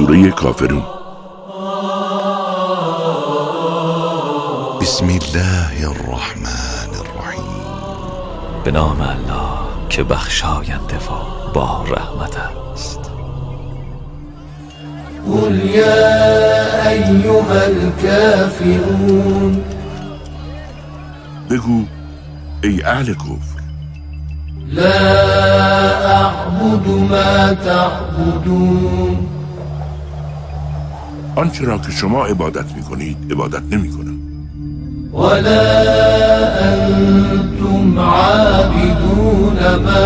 سوره کافرون. بسم الله الرحمن الرحیم. به نام الله که بخشاینده و با رحمت است. قل یا ایها الكافرون. بگو ای اهل کفر. لا اعبد ما تعبدون. آنچه را که شما عبادت میکنید عبادت نمیکنم. ولا انتم عابدون ما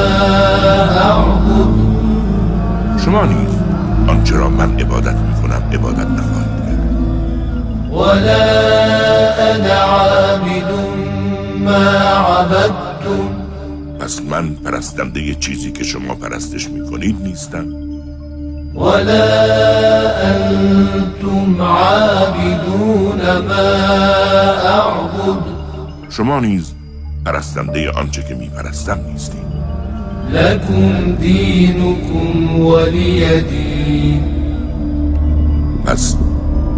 اعبد. شما نیز آنچه را من عبادت میکنم عبادت نخواهید کرد. ولا انا عابد ما عبدتم. پس من پرستنده چیزی که شما پرستش میکنید نیستم. ولا انتم عابدون ما اعبد. شما نیز پرستنده آنچه که میپرستم نیستید. لکم دینکم ولی دین. پس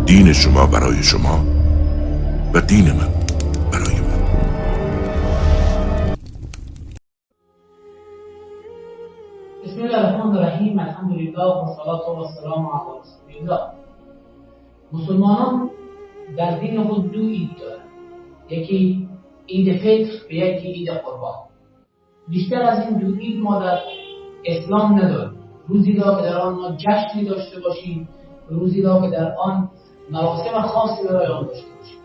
دین شما برای شما و دین من برای من. بسم الله الرحمن الرحیم. الحمد لله و صلاة و السلام علی رسول الله. مسلمانان در دین خود دو عید دارند، یکی عید فطر و یکی عید قربان. بیشتر از این دو عید ما در اسلام نداریم. روزی را که در آن ما جشنی داشته باشیم، روزی را که در آن مراسم خاصی برای آن داشته باشیم.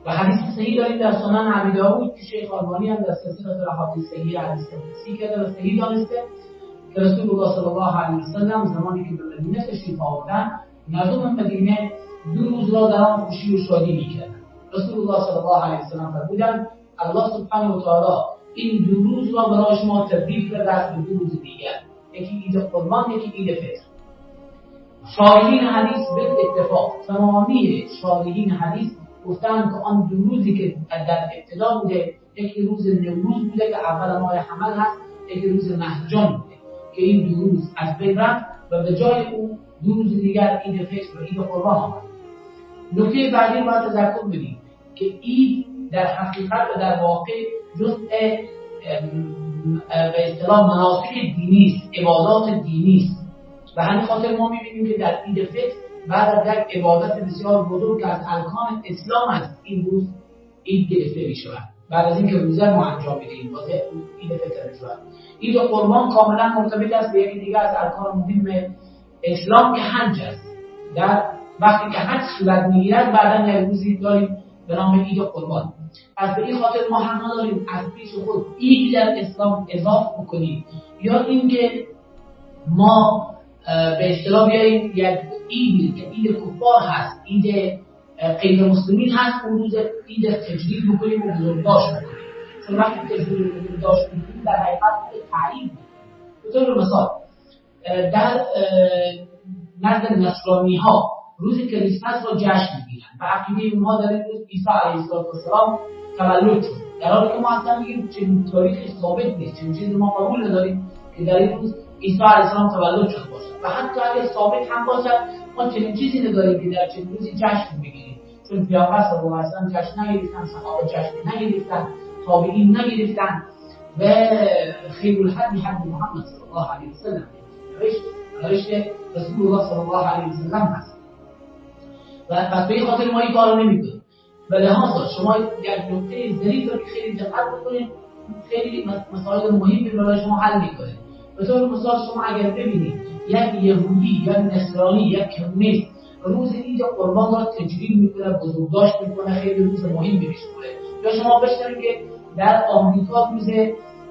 و حدیث صحیح داریم در سنن ابی داود که شیخ آلبانی هم در سلسله احادیث صحیح حدیث تصحیح کرده و صحیح دانسته که رسول الله صلی الله علیه و سلم زمانی که به مدینه تشریف آوردند، مردم مدینه دو روز را در آن خوشی و شادی می‌کردند. رسول الله صلی الله علیه و سلم فرمودند الله سبحانه و تعالی این دو روز را برای شما تبدیل کرده است به دو روز دیگر، یکی عید قربان، یکی عید فطر. شارحین حدیث به اتفاق، تمامی شارحین حدیث گفتند که آن دو روزی که در ابتدا بوده، یکی روز نوروز بوده که اول ماه حمل هست، یکی روز مهرجان بوده که این دو روز از بین رفت و به جای او دو روز دیگر عید فطر و عید قربان آمد. نکته بعدی باید تذکر بدیم که عید در حقیقت و در واقع جزء به اصطلاح مناسک دینی است، عبادات دینی است. و همین خاطر ما می‌بینیم که در عید فطر بعد از یک عبادت بسیار بزرگ که از ارکان اسلام است، این روز عید گرفته می‌شود. بعد از اینکه روزه ما انجام می‌دهیم باز عید فطر می‌شود. عید قربان کاملا مرتبط است به یکی دیگر از ارکان مهم اسلام که حج است. در وقتی که حج صورت می‌گیرد بعداً یک روزی داریم به نام عید قربان. پس به این خاطر ما هم نداریم از پیش خود عید در اسلام اضافه بکنیم یا اینکه ما به اصطلاح بیاییم یک عیدی که عید کفار هست، عید غیر مسلمین هست، اون روز عید تجلیل بکنیم و بزرگداشت بکنیم. چون وقتی تجلیل و بزرگداشت می‌کنیم در حقیقت تعیین. به طور مثال در نزد نصرانی‌ها روز کریسمس را جشن می‌گیرند و عقیده اونها در این روز عیسی علیه السلام تولد شد، در حالی که ما اصلا میگیم چنین تاریخی ثابت نیست، چنین چیزی ما قبول نداریم که در این روز عیسی علیه السلام تولد شده باشد و حتی اگر ثابت هم باشد ما چنین چیزی نداریم که در چنین روزی جشن بگیریم، چون پیامبر صلی الله علیه و سلم جشن نگرفتن، صحابه جشن نگرفتن، تابعین نگرفتن و خیر الهدی هدی محمد صلی الله علیه و سلم، روش رسول الله صلی الله علیه و سلم هست و پس به این خاطر ما این کارو نمی‌کنیم. به لحاظ شما یک نکته ظریف رو که خیلی دقت بکنید، خیلی مسائل مهمی برای شما حل می‌کنه. به طور مثال شما اگر ببینید یک یهودی یا نصرانی یا کمونیست روز عید قربان را تجلیل می‌کنه، بزرگداشت می‌کنه، خیلی روز مهمی می‌شماره، یا شما بشنوید که در آمریکا روز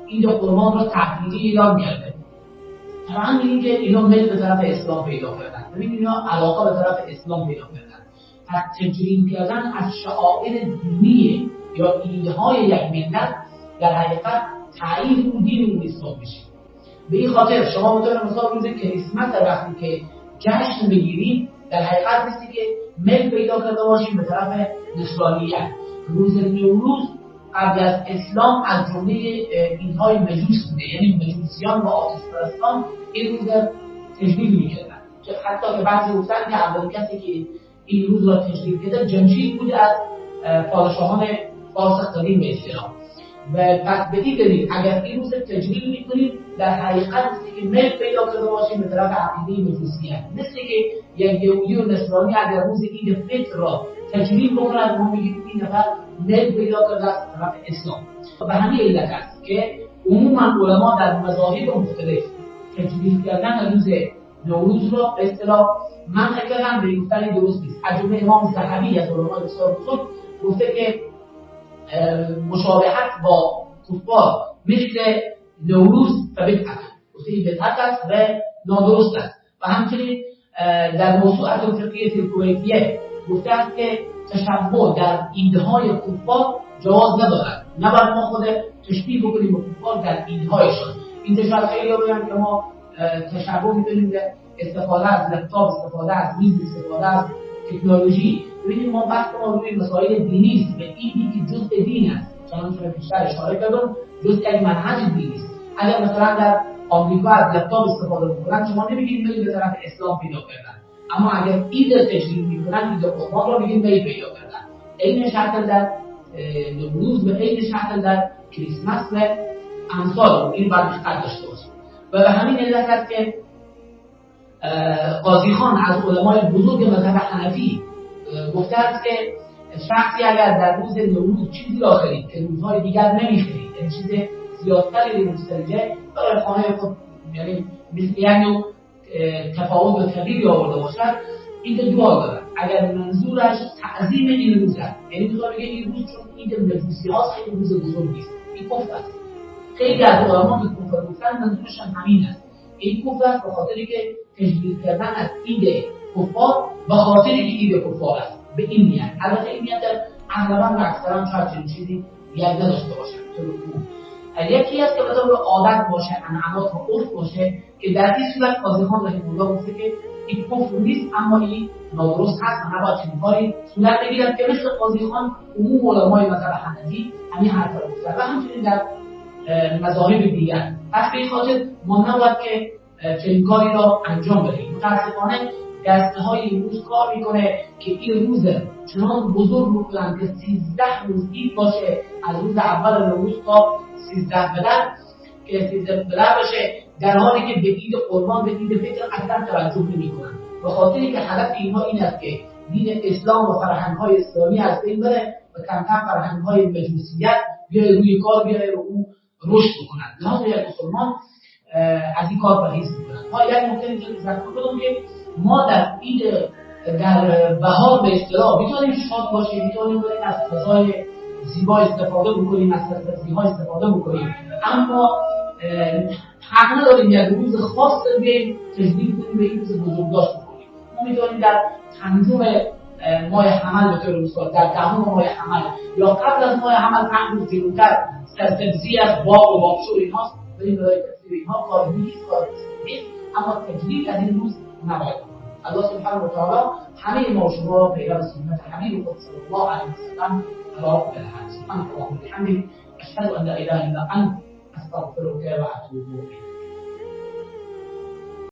عید قربان را تعطیلی اعلام کرده، طبعا می‌بینید که اینا میل به طرف اسلام پیدا کردن. ببینید اینا علاقه به طرف اسلام پیدا کردن. پس تجلیل کردن از شعائر دینی یا عیدهای یک ملت در حقیقت تایید اون دین اون اسلام میشه. به این خاطر شما به طور مثال روز کریسمس وقتی که جشن بگیرید در حقیقت مثل که میل پیدا کرده باشیم به طرف نصرانیت. روز نوروز قبل از اسلام از جمله عیدهای مجوس بوده، یعنی مجوسیان و آتش پرستان این روز تجلیل میکردن. حتی که بعضی گفتن که اولین کسی که این روز را تجلیل کرده جمشید بود از پادشاهان فارس قدیم به اصطلاح. و پس به این دلیل اگر این روز تجلیل میکنیم در حقیقت مثل که میل پیدا کرده باشیم به طرف عقیده مجوسیت، مثل که یک یهودی و نصرانی اگر روز عید فطر را تجلیل بکنند ما میگیم این نفر میل پیدا کرده است به طرف اسلام. به همین علت است که عموما علما در مذاهب مختلف تجلیل کردن روز نوروز را به اصطلاح منع کردن، به گفتن درست نیست. از جمله امام ذهبی از علمای بسیار بزرگ گفته که مشابهت با کفار مثل نوروز و بدعت، گفته این بدعت است و نادرست است. و همچنین در موسوعه الفقهیه الکویتیه گفته است که تشبه در عیدهای کفار جواز ندارد، نباید ما خود تشبیه بکنیم با کفار در عیدهایشان. این شاید خیلی بگن که ما تشبه می‌کنیم به استفاده از لپتاپ، استفاده از میز، استفاده از تکنولوژی. ببینید ما بحث ما روی مسائل دینی است و اینی که جزء دین است، چنانچه پیشتر اشاره کردم جزء یک منهج دینی است. اگر مثلا در آمریکا از لپتاپ استفاده بکنن شما نمیگید میل به طرف اسلام پیدا کردن، اما اگر عید تجلیل میکنن، عید قربان را میگید میل پیدا کردن. عین شکل در نوروز و عین شکل در کریسمس و امثال این باید دقت داشته باشیم. و به همین علت است که قاضی خان از علمای بزرگ مذهب حنفی گفته است که شخصی اگر در روز نوروز چیزی را خرید که روزهای دیگر نمیخرید، یعنی چیز زیادتری رو مسترجه برای خانه خود، یعنی مثل یعنی تفاوت و تغییری آورده باشد، این دو حال دارد. اگر منظورش تعظیم این روز است، یعنی میخواد بگه این روز چون عید مجوسی هاست خیلی روز بزرگی است، این کفر است. خیلی از علما که کفر گفتن منظورش هم همین است. این کفر است به خاطری که تجلیل کردن از عید کفار به خاطری که عید کفار است، به این نیت. البته این نیت در اغلبا و اکثرا شاید چنین چیزی نیت نداشته باشد. یکی است که به طور عادت باشه، عنعنات و عرف باشه، که در این صورت قاضی خان رحمه الله گفته که این کفر نیست، اما این نادرست هست و نباید چنین کاری صورت بگیرد، که مثل قاضی خان عموم علمای مذهب حنفی همین حرف را گفتن و همچنین در مذاهب دیگر. پس به این خاطر ما نباید که چنین کاری را انجام بدهیم. متاسفانه دسته‌های این روز کار میکنه که این روز چنان بزرگ بکنن که 13 روز عید باشه، از روز اول نوروز تا 13 بدر، که 13 بدر باشه، در حالی که به عید قربان، به عید فطر اصلا توجه نمیکنن، به خاطر اینکه هدف اینها این است که دین اسلام و فرهنگ‌های اسلامی از بین بره و کمتر فرهنگ‌های مجوسیت بیای روی کار، بیای رو او رشد بکنن. لحاظ یک مسلمان از این کار پرهیز میکنن. ها یک نکته اینجا تذکر بدم که ما در عید در بهار به اصطلاح میتونیم شاد باشیم، میتونیم بریم از فضای زیبا استفاده بکنیم، از سرسبزی‌ها استفاده بکنیم، اما حق نداریم یک روز خاص رو بیاییم تجلیل کنیم، به این روز بزرگداشت بکنیم. ما میتونیم در پنجم ماه حمل به طور مثال، در دهم ماه حمل یا قبل از ماه حمل 5 روز جلوتر سرسبزی از باغ و باغچه و اینهاست، بریم برای تفسیر اینها کار نیست، کار نیست، اما تجلیل از این روز نباید بکنیم. الله سبحانه و تعالی همه ما و شما را پیرو سنت حبیب خود صلی الله علیه و سلم قرار بدهد. سبحانك اللهم وبحمدك، اشهد ان لا اله الا انت، استغفرك واتوب اليك.